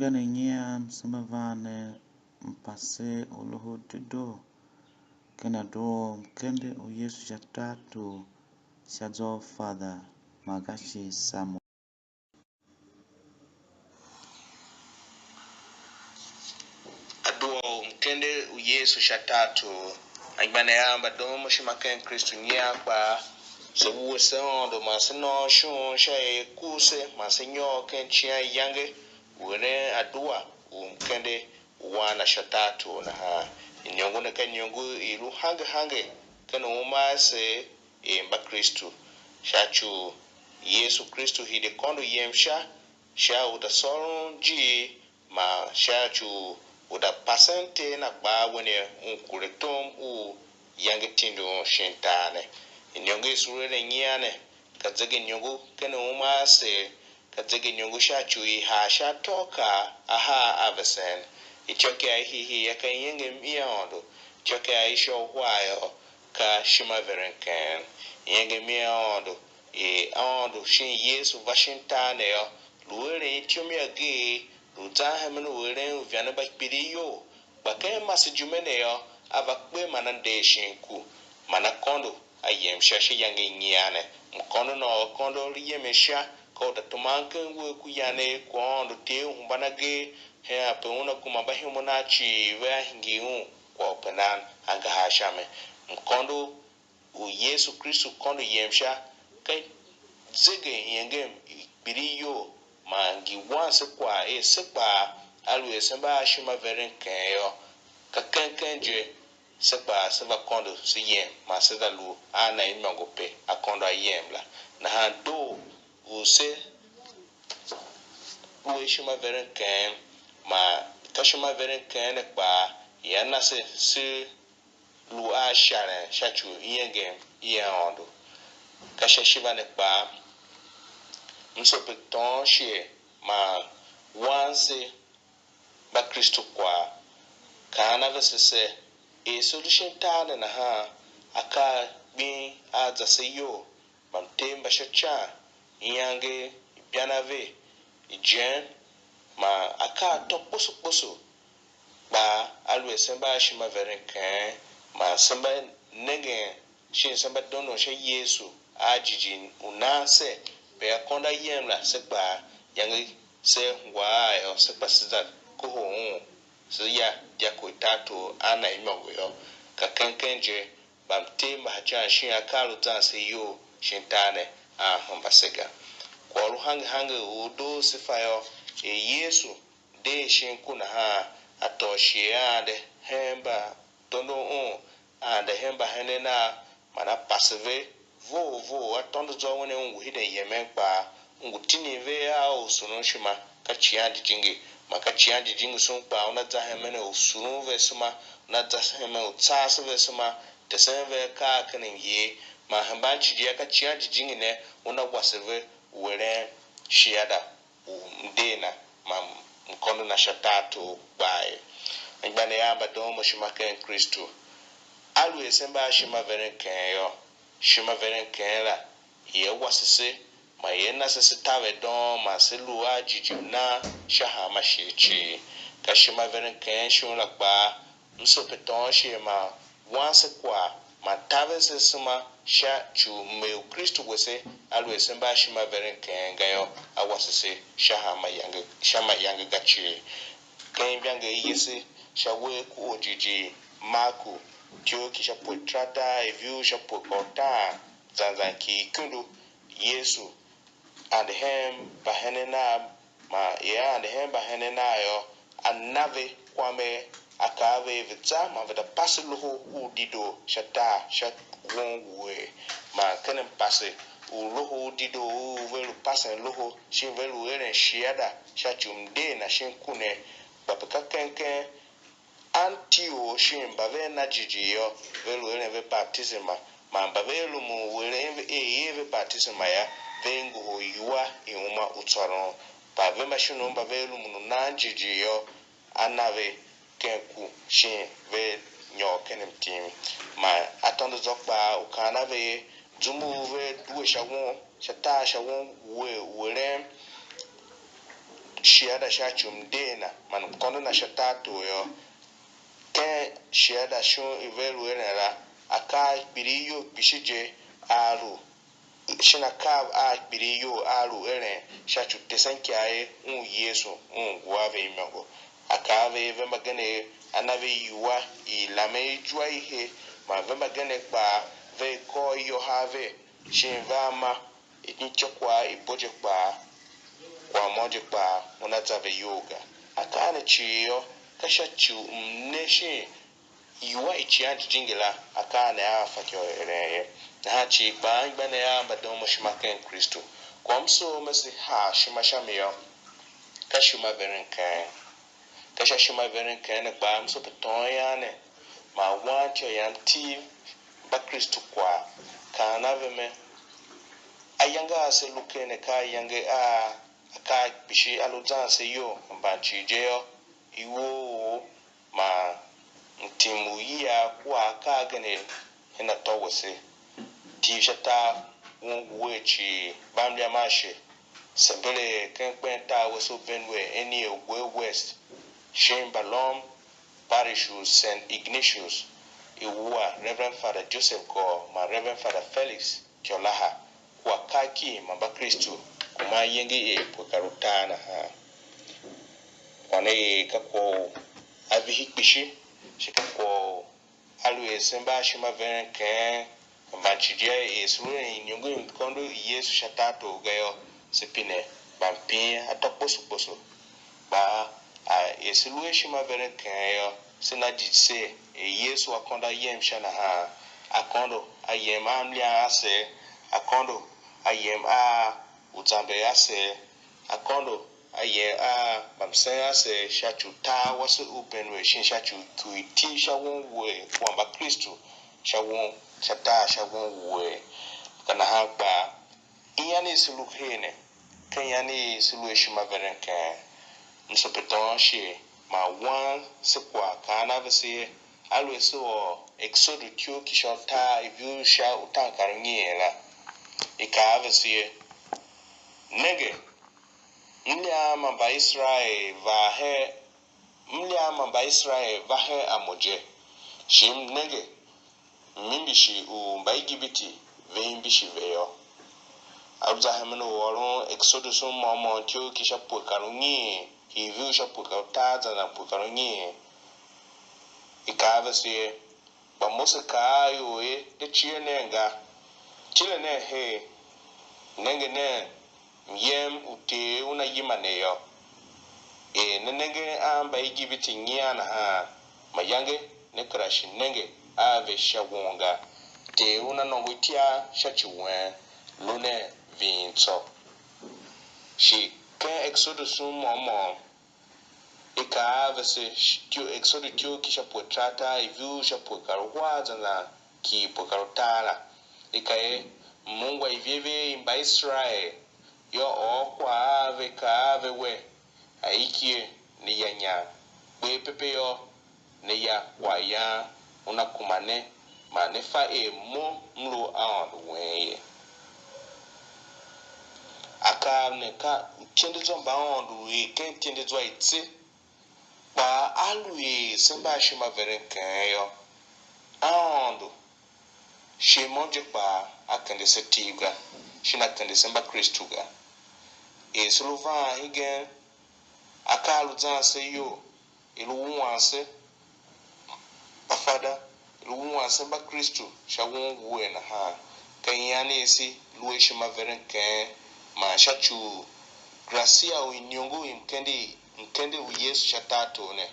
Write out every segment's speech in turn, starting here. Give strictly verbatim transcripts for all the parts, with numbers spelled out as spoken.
Ken nyian se mba van ne mpase u Loho u Dedoo ken adua u mkende u Yesu sha tartor sha zwa u Father Magashi Samuel. Adua u mkende u Yesu sha tartor. Anmgbianev av mba doon mo ishima ken Kristu nyian kpaa, se wuese Aôndo man se nôôn ishughun sha er i kur se man se nyôr ken icighan iyange u eren adua u mkende u wan na sha tartor nahan. Iniongo ne ka iniongo i lu hange hange ken uma asev er Mbakristu, sha ci u Yesu Kristu hide kôndo yem sha, sha u da sôron ijiir, man sha ci u u da pasen Ter na kpaa, wene un kure tom u iyange tindi un shin tar ne. Iniongo i sule ne nyian ne, ka zegenyongo ken uma asev, ka zegenyongo sha ci u i haa sha atôakaa ahar a vesen. Ityôkyaa i hiihii yô, ka iengem i Aôndo. Ityôkyaa i sha uhar yô, ka ishima veren keen. Iengem i Aôndo er Aôndo shin Yesu va shin tar ne yô, lu eren ityom i agee, lu zan hemen u eren uivande mba kpilighyol, kpa ken masejime ne yô, a va kpe man a nder shin ku, man a kôndo a yem sha sha iyange i nyian ne. Mkôndo na u a kôndo a lu yemen sha, ka u da tuman ken uwegh ku yanegh ku Aôndo Ter u hemban agee, hen ape una kuma mbahimov nav cii vea hingir un kwagh u pendan angahar sha mi. Mkôndo u Yesu Kristu kôndo yem sha, ka zege i engem i kpilighyol, man ngi wan se kwagh er se kpaa, aluer se mba a ishima veren keen yô, ka ken ken je se kpaa se va kôndo se yem, man se za lu a na imôngo pe a kôndo a yem la. Nahan doo u se lu a ishima veren keen, man ka ishima veren keen ne kpaa ia na se, se lu a isharen sha ci u iengem i Aôndo. Ka sha ishiva ne kpaa, m sope tôôn shighe man wan se Mbakristu kwagh, kaan a vese ser, er se lu shin tar ne nahan, akaa gbing a za se iyol, mbamter mba sha ican, iyange, ibyan ave, ijen, man akaa atô kposo kposo kpaa, aluer se mba a ishima veren keen, man se mba nengen shin se mba dondon sha Yesu a jighjigh u nan ser, pe akondo a yem la, se kpaa, iyange se ngu a yô, se kpa se za kohol un, se ya dyako i tartor a na imôngo yô, ka ken ken je, mbamter mba sha ican shin akaa lu zan se iyol shin tar ne a hemba se ga. Kwagh u lu hange hange u doo se fa yô, er Yesu nder shin ku nahan, a tôô shighe a ande hen mba dondon un, a ande hen mbahenen nav, man a pase ve vough vough, a tôndo zwa wen, un ngu hiden yemen kpaa, un ngu tinin ve a u surun ishima, ka Icighan Jijingi, man ka Icighan Jijingi sum kpaa una za hemen u surun ve ishima, una za hemen u tsaase ve ishima, tesen ve akaa ken myer, man hemban cii ka Icighan Jijingi ne una wase ve u eren shiada u mnder na man mkôndo na sha tartor kpaa ye. Anmgbianev av mba doon mo ishima ken Kristu, aluer se mba a ishima veren keen yô, ishima veren keen la ia wase se, man ia na se se taver doo, man se lu a jighjigh u nan sha hanma shighe cii. Ka ishima veren keen shon la kpaa, m sope tôôn shighe man wan se kwagh, man taver se ishima sha ci u m er u Kristu wese, aluer se mba a ishima veren keen ga yô, a wase se sha hanma iyange, sha mayange ga cii. Ken ivangeli yese sha uwegh ku orjighjigh Marku, ityough ki sha pue taratagh, ivur sha pue kôr taan, zan zan ki ikundu, Yesu ande hen mbahenen nav, man er a ande hen mbahenen nav yô, a na ve kwamegh, a kaa a ve er, ve za man ve za pase Loho u Dedoo sha tar sha won wuee. Man ken mpase u Loho u Dedoo u ve lu pasen Loho, shin ve lu eren shiada sha ci u mnder na shin ku ne, kpa pe ka ken ken Antior shin mba vea na jighjigh yô, ve lu eren ve batisema, man mba vea lumun u eren ve er i er ve batisema yô, ve ngohol iwua i uma u tsôron. Kpa ve mba shinhon mba vea lumun u nan jighjigh yô, a na ve ken ku shin ve nyôr ken mtim. Man a tôndo zwa kpaa, u kaan a ve er, zum u ve due sha won, sha tar sha won wuee u eren shiada sha ci u mnder na man mkôndo na sha tartor yô, ken shiada shon i ve lu eren la, akaa a kpilighyol kpishi je a lu, shin akaa a kpilighyol a lu eren sha ci u tesen ikyav er un Yesu un ngu a ve imôngo. A kaa a ve er ve mbagenev a na ve iwua i lamen ijua i he, man ve mbagenev kpaa ve kôr iyôha a ve, shin vea ma ityôkwagh i bo je kpaa, kwagh môm je kpaa una za ve iyol ga. Akaa ne cii yô, ka sha ci u mne shin iwua i Icighan Jijingi la, akaa ne aa fatyô u eren ye. Nahan cii kpaa anmgbianev av mba doon mo ishima ken Kristu, kwagh u m soo me se haa ishima sha mi yô, ka ishima verenkeghen. Ka sha ishima verenkeghen ne kpaa m sope tôôn ian ne, man wan ityô yam Tiv mba Kristu kwagh, kaan a ve mer, ayange a se lu ken ne ka ayange a akaa kpishi a lu zan se iyol, mban cii je yô, iwuoo man mtim u yiar kua akaa agenev hen atô wese. Tiv sha tar won wuee cii, mba mliam ashe, sembere ken kpen tar wese u Benue, N E Ogboi West, shin mba Lom Parish u Saint Ignatius, i wua Reverend Father Joseph Gor man Reverend Father Felix Tyolaha, kua kaki man Mbakristu, kuma ayenge er pue kar utar nahan. Kwagh ne er ka kwagh u a vihi kpishi, shi ka kwagh u aluer se mba a ishima veren ken mban cijir er se lu eren iniongo i mkondo i Yesu sha tartor ga yô, se pine mban pin atô kposo kposo. Kpa a er se lu a ishima veren ken yô, se na jighjigh ser er Yesu a kôndo a yem sha nahan, a kôndo a yem a mlian asev, a kôndo a yem a u zamber asev, a kôndo a yem a mbamsen asev sha ci u tar wase u Benue shin sha ci u ku iti sha won wuee kua Mbakristu sha won sha tar sha won wuee. Ka nahan kpaa, ian i se lu her ne, ka ian i se lu a ishima veren ken msope tôôn shighe, man wan se kwagh kaan a vese er, aluer se ôr Eksodu ityough ki sha utar ivur sha utaankarunyiin la, i kaa a vese er, nenge, mliam ma Mbaiserael va her, mliam ma Mbaiserael va her a mo je, shi m nenge, m imbishi u Mbaigipiti ve imbishi ve yô. A lu za hemen u ôron Exodus u môm môm ityough ki sha pue kar unyiin, hii viu sha pue kar utar zan zan pue kar unyiin. I kaa a vese er, kpa Mose kaa a ior er, de cie nen ga, tile nen her, nenge nen, myem u Ter una yima ne yô. Er ne nengen a Mbaigipiti nyian nahan, mayange ne kera shi nenge a ve sha won ga. Ter una nôngo itiar sha ci wen, lu nen ving tsô. Shi ken Exodus u môm môm, i kaa a vese, Exodus ityough ki sha pue tartar ivur sha pue kar uhar zan zan ki pue kar utar la. I kaa er, m ungwa ivevee i Mbaiserael, yô, ôr kwagh a ve, kaa a ve wer, Ahiker, ne ya inyam, kper pepe yô, ne ya kwaghyan, una kuma ne, man ne fa er mo m lu Aôndo wen ye. Akaav ne ka ityendezwa mba Aôndo lu er ken ityendezwa i tse, kpa aluer se mba a ishima veren keghen yô, Aôndo, shighe môm je kpaa, a kende se Tiv ga, shin a kende se Mbakristu ga. Er se lu van hegen, akaa a lu zan se iyol, i lu wuan se, mbafada, i lu wuan se Mbakristu sha won wuee nahan, ka ian i se lu a ishima veren keghen, man sha ci u grasia u iniongo i mkende, mkende u Yesu sha tartor ne,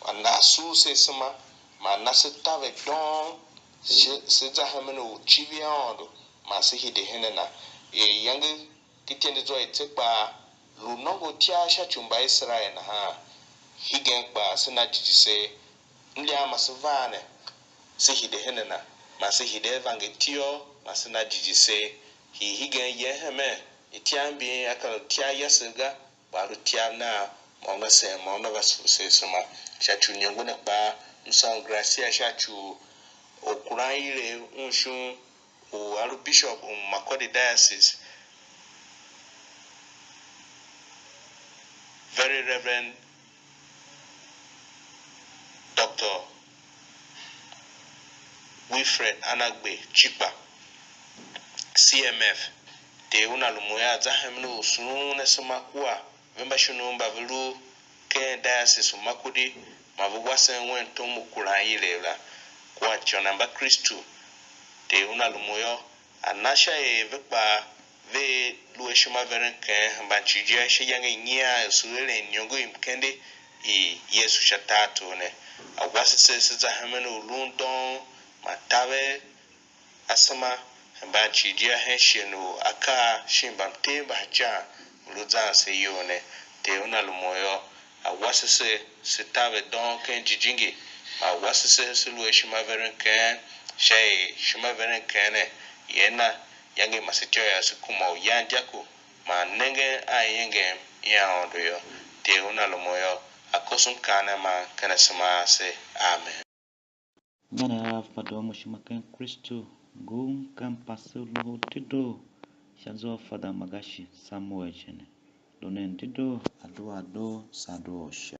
a na sugh se asema, man na se taver doon, se, se za hemen u civir Aôndo, man se hide hen a na. Er iyange ken ityendezwa i tse kpaa, lu nôngo itiar sha ci u Mbaiserael nahan, hegen kpaa se na jighjigh ser, mliam ma se var ne, se hide hen a na, man se hide a vangertiôr, man se na jighjigh ser, hii hegen yen hemen, itiar mbin a kera itiar yase ga, kpa a lu itiar nan, môm na sen, môm na va sugh se asema. Sha ci u iniongo ne kpaa, m sôn grasia sha ci u orkuranilev un shon u a lu bishop u Makurdi Diocese, Very Reverend Doctor Wilfred Anagbe Chikpa, C M F. Ter una lumun yô, a za hemen u surun asema kua ve mbashinuu mba ve lu ken diocese u Makurdi, man ve wasen wen tom u kuran ilev la, kua ityô na mba Kristu. Ter una lumun yô, a na sha er ve kpaa vea lu a ishima veren keghen hemban cii je sha iyange i nyian er se lu eren iniongo i mkende i Yesu sha tartor ne. A wase se, se za hemen u lun doo man taver asema hemban cii je hen shighe u akaa shin mbamtev mba hacan u lu zan se iyol ne. Ter una lumun yô, a wase se, se taver doo ken jijingi, man a wase se, se lu a ishima veren keghen, sha er ishima veren keghen ne ia na iyange i masetyô yô, se kuma u yan dyako man nengen a iengem i Aôndo yô. Ter una lumun yô, a koso mkaanem man ken asema ase. Amen. Mba ne a Fada u mo ishima ken Kristu, ngun ka mpase u Loho u Dedoo, sha zwa u Fada Magashi Samuel je ne. Lu nen dedoo, a dua a doo, saa doo u sha.